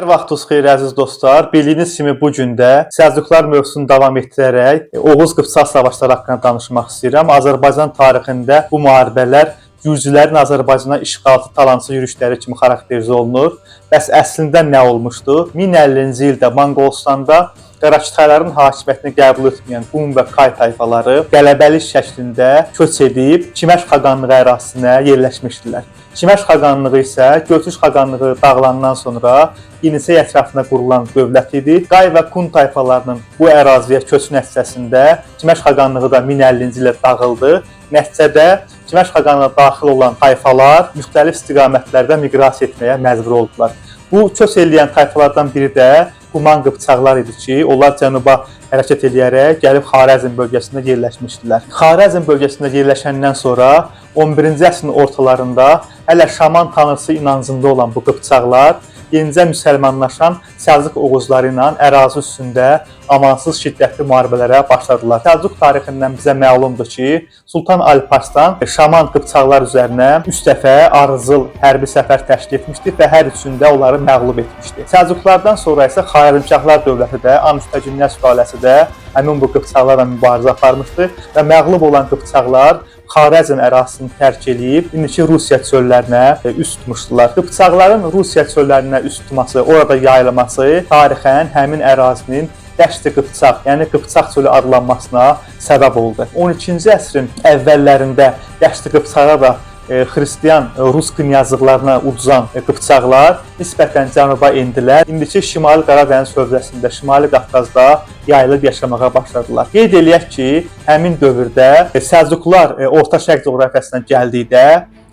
Hər vaxtınız xeyir, əziz dostlar. Bildiyiniz kimi bu gün də Səlcuqlar mövzusunu davam etdirərək Oğuz-Qıpçaq savaşları haqqında danışmaq istəyirəm. Azərbaycan tarixində bu müharibələr Gürcülərin Azərbaycana işğalçı, talançı yürüşləri kimi xarakterizə olunur. Bəs əslində nə olmuşdu? 1050-ci ildə Monqolistanda Qarakitayların hakimiyyətini qəbul etməyən Qum və Kay tayfaları qələbəlik şəklində köç edib Kiməş xaqanlığı ərazisinə yerləşmişdilər. Kiməş xaqanlığı isə Göltüş xaqanlığı dağılandan sonra Yenisey ətrafında qurulan dövlət idi. Qay və Kun tayfalarının bu əraziyə köçü nəticəsində Kiməş xaqanlığı da 1050-ci ildə dağıldı. Nəticədə Kiməş xaqanlığına daxil olan tayfalar müxtəlif istiqamətlərdə miqrasiya etməyə məcbur oldular. Bu köç eləyən tayfalardan biri də Quman qıpçaqlar idi ki, onlar cənuba hərəkət eləyərək gəlib Xarəzm bölgəsində yerləşmişdilər. Xarəzm bölgəsində yerləşəndən sonra 11-ci əsrin ortalarında hələ şaman tanrısı inancında olan bu qıpçaqlar yenicə müsəlmanlaşan Səlcuq oğuzları ilə ərazi üstündə amansız şiddətli müharibələrə başladılar. Səlcuq tarixindən bizə məlumdur ki, Sultan Alparslan şaman qıpçaqlar üzərinə 3 dəfə ardıcıl hərbi səfər təşkil etmişdi və hər üçündə onları məğlub etmişdi. Səlcuqlardan sonra isə Xarəzmşahlar dövləti də, Anüstəginlər sülaləsi də həmin bu qıpçaqlarla mübarizə aparmışdı və məğlub olan qıpçaqlar Xarəzm ərazisini tərk eləyib indiki Rusiya çöllərinə üz tutmuşdular. Qıpçaqların Rusiya çöllərinə üz tutması, orada yayılması tarixən həmin ərazinin Dəşti Qıpçaq, yəni Qıpçaq çölü adlanmasına səbəb oldu. 12-ci əsrin əvvəllərində Dəşti Qıpçağa da xristian rus knyazlıqlarına uduzan qıpçaqlar nisbətən cənuba endilər. İndiki Şimali Qaradəniz hövzəsində, Şimali Qafqazda yayılıb yaşamağa başladılar. Qeyd eləyək ki, həmin dövrdə Səlcuqlar Orta Şərq coğrafiyasına gəldikdə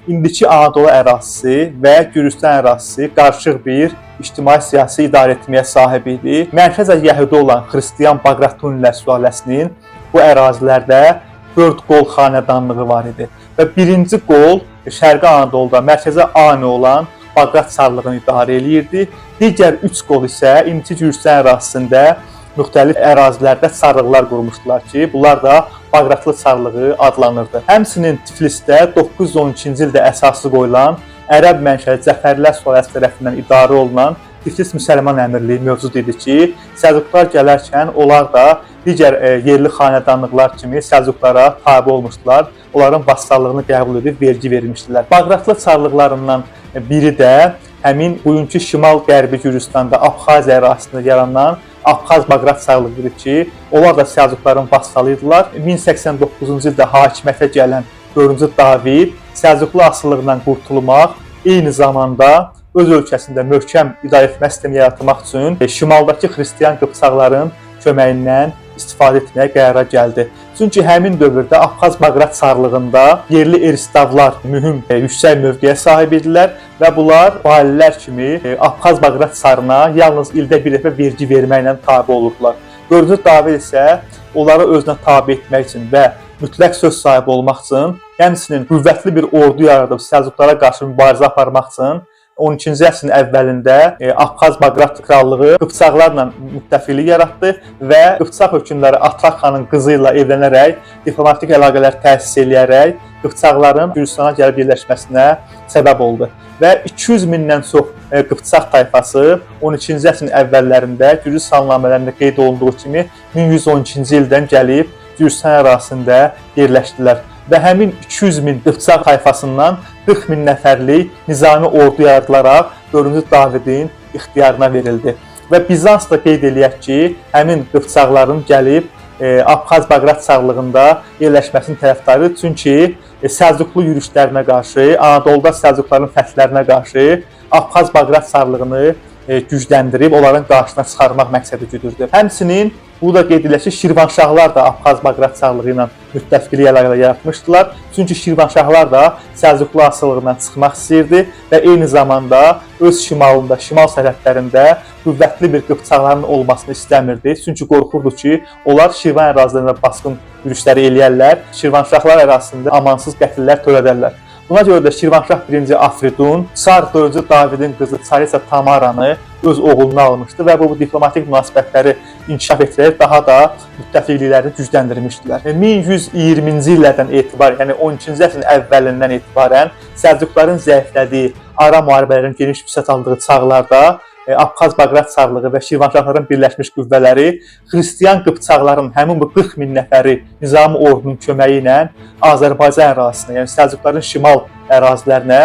indiki Anadolu ərazisi və Gürcüstan ərazisi qarışıq bir ictimai-siyasi idarə etməyə sahib idi. Mərkəzə yəhudi olan xristian Baqratunilər sülaləsinin bu ərazilərdə 4 qol xanədanlığı var idi. Və birinci qol Şərqi Anadoluda mərkəzə Ani olan Baqrat çarlığını idarə eləyirdi. Digər 3 qol isə indiki Gürcüstan ərazisində müxtəlif ərazilərdə çarlıqlar qurmuşdular ki, bunlar da Baqratlı çarlığı adlanırdı. Həmçinin Tiflisdə 912-ci ildə əsası qoyulan ərəb mənşəli Cəfərlər sülaləsi tərəfindən idarə olunan Tiflis Müsəlman Əmirliyi mövcud idi ki, Səlcuqlar gələrkən onlar da digər yerli xanədanlıqlar kimi Səlcuqlara tabe olmuşdular. Onların vassallığını qəbul edib vergi vermişdilər. Baqratlı çarlıqlarından biri də həmin bugünkü şimal-qərbi Gürcüstanda Abxaziya ərazisində yaranan Abxaz Baqrat çarlığı idi ki, onlar da Səlcuqların vassalı idilər. 1089-cu ildə hakimiyyətə gələn 4-cü David Səlcuqlu asılılığından qurtulmaq, eyni zamanda öz ölkəsində möhkəm idarə etmə sistemi yaratmaq üçün şimaldakı xristian qıpçaqların köməyindən istifadə etməyə qərara gəldi. Çünki həmin dövrdə Abxaz Baqrat çarlığında yerli eristavlar mühüm yüksək mövqeyə sahib idilər və bunlar valilər kimi Abxaz Baqrat çarına yalnız ildə bir dəfə vergi verməklə tabe olurdular. 4-cü David isə onları özünə tabe etmək üçün və mütləq söz sahibi olmaq üçün, həmçinin qüvvətli bir ordu yaradıb Səlcuqlara qarşı mübarizə aparmaq üçün 12-ci əsrin əvvəlində Abxaz Baqrat krallığı Qıpçaqlarla müttəfiqlik yaratdı və Qıpçaq hökmdarı Atraq xanın qızı ilə evlənərək diplomatik əlaqələr təsis eləyərək Qıpçaqların Gürcüstana gəlib yerləşməsinə səbəb oldu. Və 200 mindən çox Qıpçaq tayfası 12-ci əsrin əvvəllərində Gürcü salnamələrində qeyd olunduğu kimi 1112-ci ildən gəlib Gürcüstan ərazisində yerləşdilər və həmin 200 min Qıpçaq tayfasından 40 min nəfərlik nizami ordu yaradılaraq 4-cü Davidin ixtiyarına verildi. Və Bizans da qeyd eləyək ki, həmin Qıpçaqların gəlib Abxaz Baqrat çarlığında yerləşməsinin tərəfdarı, çünki Səlcuqlu yürüşlərinə qarşı, Anadoluda Səlcuqların fəthlərinə qarşı Abxaz Baqrat çarlığını gücləndirib onların qarşısına çıxarmaq məqsədi güdürdü. Həmçinin bu da qeyd edilir ki, Şirvanşahlar da Abxaz Baqrat çarlığı ilə müttəfiqlik əlaqələr yaratmışdılar. Çünki Şirvanşahlar da Səlcuqlu asılılığından çıxmaq istəyirdi və eyni zamanda öz şimalında, şimal sərhədlərində qüvvətli bir qıpçaqların olmasını istəmirdi. Çünki qorxurdu ki, onlar Şirvan ərazilərində basqın yürüşləri eləyərlər, Şirvanşahlar ərazisində amansız qətllər törədərlər. Buna görə də Şirvanşah 1-ci Afridun Çar 4-cü Davidin qızı Çarisa Tamaranı öz oğlunu almışdı və bu diplomatik münasibətləri inkişaf etdirərək daha da müttəfiqliklərini gücləndirmişdilər. 1120-ci illərdən etibarən, yəni 12-ci əsrin əvvəlindən etibarən Səlcuqların zəiflədiyi, ara müharibələrin geniş vüsət aldığı çağlarda Abxaz Baqrat çarlığı və Şirvanşahların birləşmiş qüvvələri xristian qıpçaqların həmin bu 40 min nəfəri nizami ordunun köməyi ilə Azərbaycan ərazisinə, yəni Səlcuqların şimal ərazilərinə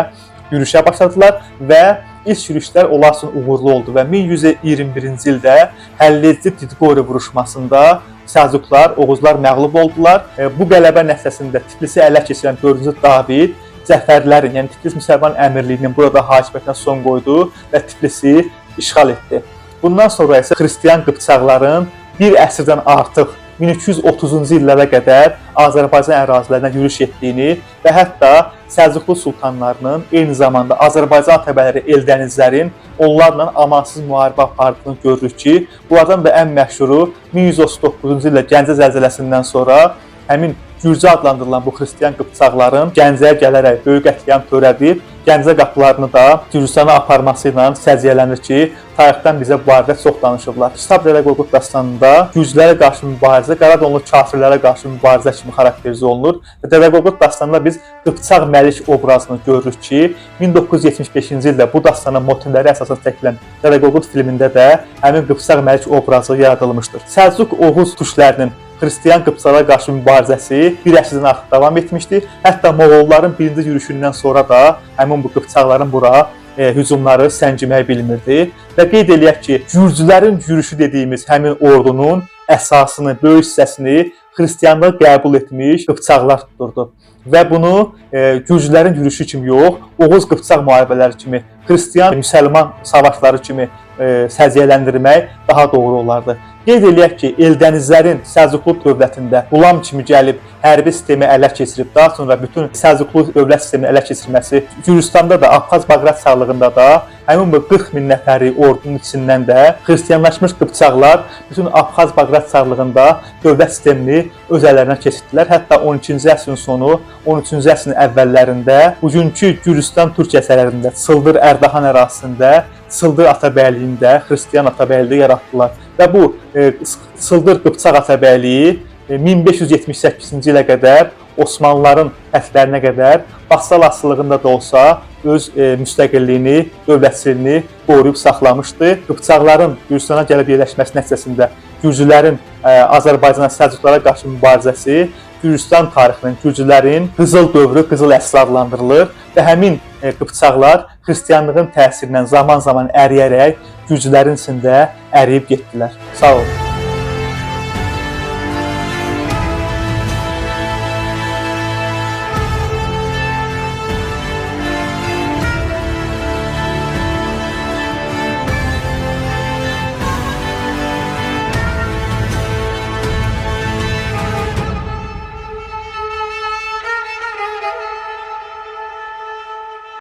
yürüşə başladılar və ilk yürüşlər onlar üçün uğurlu oldu və 1121-ci ildə həlledici Didqori vuruşmasında Səlcuqlar, Oğuzlar məğlub oldular. Bu qələbə nəticəsində Tiflisi ələ keçirən 4-cü David zəfərlərin, yəni Tiflis Müsəlman Əmirliyinin burada hakimiyyətinə son qoydu və Tiflisi işğal etdi. Bundan sonra isə xristian qıpçaqların bir əsrdən artıq 1230-cu illərə qədər Azərbaycan ərazilərinə yürüş etdiyini və hətta Səlcuqlu sultanlarının eyni zamanda Azərbaycan atabələri Eldənizlərin onlarla amansız müharibə apardığını görürük ki, bunlardan da ən məşhuru 1139-cu ildə Gəncə zəlzələsindən sonra həmin Gürcü adlandırılan bu xristian qıpçaqların Gəncəyə gələrək böyük qətliam törədib, Gəncə qapılarını da Gürcüstana aparması ilə səciyyələnir ki, tarixdən bizə bu barədə çox danışıblar. Kitab Dədə Qorqud dastanında gürcülərə qarşı mübarizə Qaradonlu kafirlərə qarşı mübarizə kimi xarakterizə olunur. Və Dədə Qorqud dastanında biz Qıpçaq Məlik obrazını görürük ki, 1975-ci ildə bu dastanın motivləri əsasında çəkilən Dədə Qorqud filmində də həmin Qıpçaq Məlik obrazı yaradılmışdır. Səlcuq Oğuz türklərinin xristian qıpçaqlara qarşı mübarizəsi bir əsrdən artıq davam etmişdi. Hətta Moğolların birinci yürüşündən sonra da həmin bu qıpçaqların bura hücumları səngiməyi bilmirdi. Və qeyd eləyək ki, gürcülərin yürüşü dediyimiz həmin ordunun əsasını, böyük hissəsini xristianlığı qəbul etmiş qıpçaqlar tuturdu. Və bunu gürcülərin yürüşü kimi yox, Oğuz qıpçaq müharibələri kimi, xristian müsəlman savaşları kimi səciyyələndirmək daha doğru olardı. Qeyd eləyək ki, Eldənizlərin Səlcuqlu dövlətində qulam kimi gəlib hərbi sistemi ələ keçirib, daha sonra bütün Səlcuqlu dövlət sistemini ələ keçirməsi, Gürcüstanda da, Abxaz Baqrat çarlığında da həmin bu 40 min nəfəri ordunun içindən də xristianlaşmış qıpçaqlar bütün Abxaz Baqrat çarlığında dövlət sistemini öz əllərinə keçirdilər. Hətta 12-ci əsrin sonu, 13-cü əsrin əvvəllərində bugünkü Gürcüstan Türkiyə sərhədində, Çıldır Ərdahan ərazisində Çıldır Atabəyliyində xristian Atabəyliyi yaratdılar. Və bu Çıldır Qıpçaq Atabəyliyi 1578-ci ilə qədər Osmanlıların fəthlərinə qədər vassal asılılığında da olsa öz müstəqilliyini, dövlətçiliyini qoruyub saxlamışdı. Qıpçaqların Gürcüstana gəlib yerləşməsi nəticəsində gürcülərin Azərbaycana, Səlcuqlara qarşı mübarizəsi Gürcüstan tarixinin, gürcülərin qızıl dövrü, qızıl əsri adlandırılır və həmin qıpçaqlar xristianlığın təsirindən zaman-zaman əriyərək gürcülərin içində əriyib getdilər. Sağ olun.